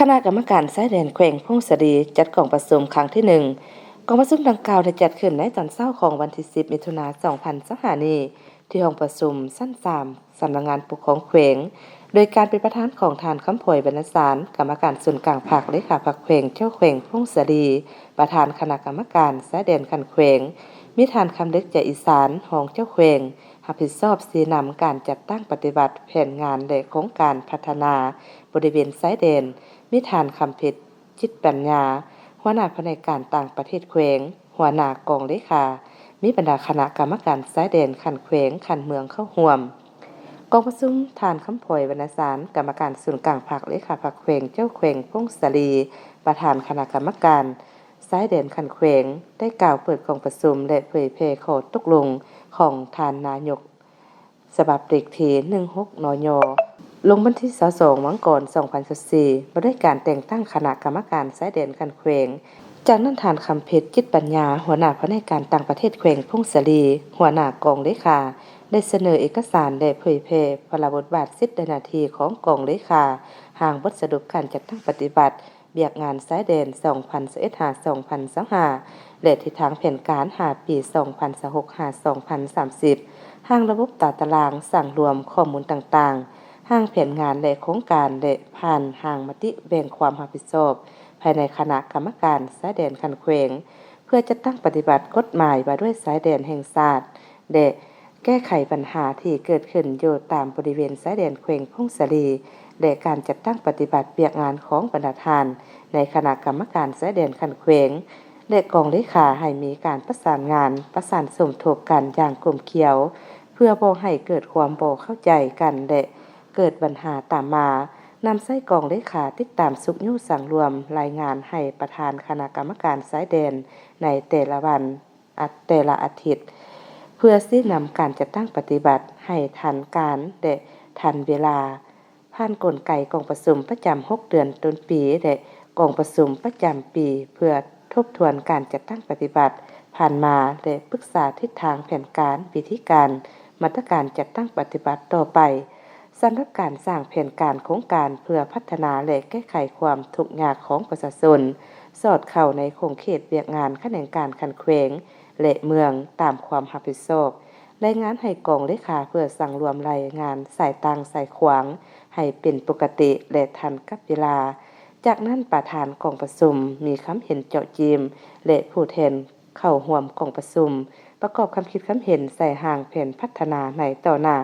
ຄະນະກຳມະການຊາຍແດນແຂວງຜົ້ງສາລີ ຈັດກອງປະຊຸມຄັ້ງທີໜຶ່ງ. ກອງປະຊຸມດັ່ງກ່າວໄດ້ຈັດຂຶ້ນໃນຕອນເຊົ້າຂອງວັນທີສິບ ມິຖຸນາ ສອງພັນຊາວຫ້ານີ້ ທີ່ຫ້ອງປະຊຸມຊັ້ນສາມ ສຳນັກງານປົກຄອງແຂວງ ໂດຍການເປັນປະທານຂອງທ່ານ ຄຳພອຍ ວັນນະສານ ກຳມະການສູນກາງພັກ ເລຂາພັກແຂວງ ເຈົ້າແຂວງຜົ້ງສາລີ ປະທານຄະນະກຳມະການຊາຍແດນຂັ້ນແຂວງ, ມີທ່ານ ຄຳລຶກ ໃຈອີສານ ຮອງເຈົ້າແຂວງ ຮັບຜິດຊອບຊີ້ນຳການຈັດຕັ້ງປະຕິບັດແຜນງານ ແລະ ໂຄງການພັດທະນາບໍລິເວນຊາຍແດນ, ມີທ່ານ ຄຳເພັດ ຈິດປັນຍາ ຫົວໜ້າພະແນກການຕ່າງປະເທດແຂວງ, ຫົວໜ້າກອງເລຂາ, ມີບັນດາຄະນະກຳມະການຊາຍແດນຂັ້ນແຂວງ, ຂັ້ນເມືອງເຂົ້າຮ່ວມ. ກອງປະຊຸມ, ທ່ານ ຄຳພອຍ ວັນນະສານ ກຳມະການສູນກາງພັກ ເລຂາພັກແຂວງ ເຈົ້າແຂວງຜົ້ງສາລີ ປະທານຄະນະກຳມະການຊາຍແດນຂັ້ນແຂວງ ໄດ້ກ່າວເປີດກອງປະຊຸມ ແລະ ເຜີຍແຜ່ຂໍ້ຕົກລົງຂອງທ່ານນາຍົກ ສະບັບເລກທີ ໜຶ່ງຫົກ ນຍ ລົງວັນທີ ຊາວສອງ ມັງກອນ ສອງພັນຊາວສີ່ ວ່າດ້ວຍການແຕ່ງຕັ້ງຄະນະກຳມະການຊາຍແດນຂັ້ນແຂວງ. ຈາກນັ້ນ ທ່ານ ຄຳເພັດ ຈິດປັນຍາ ຫົວໜ້າພະແນກການຕ່າງປະເທດແຂວງຜົ້ງສາລີ ຫົວໜ້າກອງເລຂາ ໄດ້ສະເໜີເອກະສານ ແລະ ເຜີຍແຜ່ພາລະບົດບາດ ສິດ ແລະ ໜ້າທີ່ຂອງກອງເລຂາ, ຮ່າງບົດສະຫຼຸບການຈັດຕັ້ງປະຕິບັດ ວຽກງານຊາຍແດນ ສອງພັນຊາວເອັດ ຫາ ສອງພັນຊາວຫ້າ ແລະ ທິດທາງແຜນການ ຫ້າ ປີ ສອງພັນຊາວຫົກ ຫາ ສອງພັນສາມສິບ, ຮ່າງລະບົບຕາຕະລາງ, ສັງລວມຂໍ້ມູນຕ່າງໆ, ຮ່າງແຜນງານ ແລະ ໂຄງການ ແລະ ຜ່ານຮ່າງມະຕິແບ່ງຄວາມຮັບຜິດຊອບ ພາຍໃນຄະນະກຳມະການຊາຍແດນຂັ້ນແຂວງ ເພື່ອຈັດຕັ້ງປະຕິບັດກົດໝາຍວ່າດ້ວຍຊາຍແດນແຫ່ງຊາດ ແລະ ແກ້ໄຂບັນຫາທີ່ເກີດຂຶ້ນຢູ່ຕາມບໍລິເວນຊາຍແດນແຂວງຜົ້ງສາລີ ແລະ ການຈັດຕັ້ງປະຕິບັດວຽກງານຂອງບັນດາທ່ານໃນຄະນະກຳມະການຊາຍແດນຂັ້ນແຂວງ ແລະ ກອງເລຂາ ໃຫ້ມີການປະສານງານ, ປະສານສົມທົບກັນຢ່າງກົມກຽວ ເພື່ອບໍ່ໃຫ້ເກີດຄວາມບໍ່ເຂົ້າໃຈກັນ ແລະ ເກີດບັນຫາຕາມມາ, ນຳໃຊ້ກອງເລຂາຕິດຕາມຊຸກຍູ້ສັງລວມລາຍງານໃຫ້ປະທານຄະນະກຳມະການຊາຍແດນໃນແຕ່ລະວັນ. ອາ ແຕ່ລະອາທິດ ເພື່ອຊີ້ນຳການຈັດຕັ້ງປະຕິບັດໃຫ້ທັນການ ແລະ ທັນເວລາ, ຜ່ານກົນໄກກອງປະຊຸມປະຈຳຫົກເດືອນຕົ້ນປີ ແລະ ກອງປະຊຸມປະຈຳປີ ເພື່ອທົບທວນການຈັດຕັ້ງປະຕິບັດຜ່ານມາ ແລະ ປຶກສາທິດທາງແຜນການ, ວິທີການ, ມາດຕະການຈັດຕັ້ງປະຕິບັດຕໍ່ໄປ. ສຳລັບການສ້າງແຜນການໂຄງການເພື່ອພັດທະນາ ແລະ ແກ້ໄຂຄວາມທຸກຍາກຂອງປະຊາຊົນ, ສອດເຂົ້າໃນຂົງເຂດວຽກງານຂະແໜງການຂັ້ນແຂວງ ແລະ ເມືອງຕາມຄວາມຮັບຜິດຊອບ, ລາຍງານໃຫ້ກອງເລຂາເພື່ອສັງລວມລາຍງານສາຍຕ່າງສາຍຂວາງໃຫ້ເປັນປົກກະຕິ ແລະ ທັນກັບເວລາ. ຈາກນັ້ນ ປະທານກອງປະຊຸມມີຄຳເຫັນເຈາະຈີມ ແລະ ຜູ້ແທນເຂົ້າຮ່ວມກອງປະຊຸມ ປະກອບຄຳຄິດຄຳເຫັນໃສ່ຮ່າງແຜນພັດທະນາໃນຕໍ່ໜ້າ.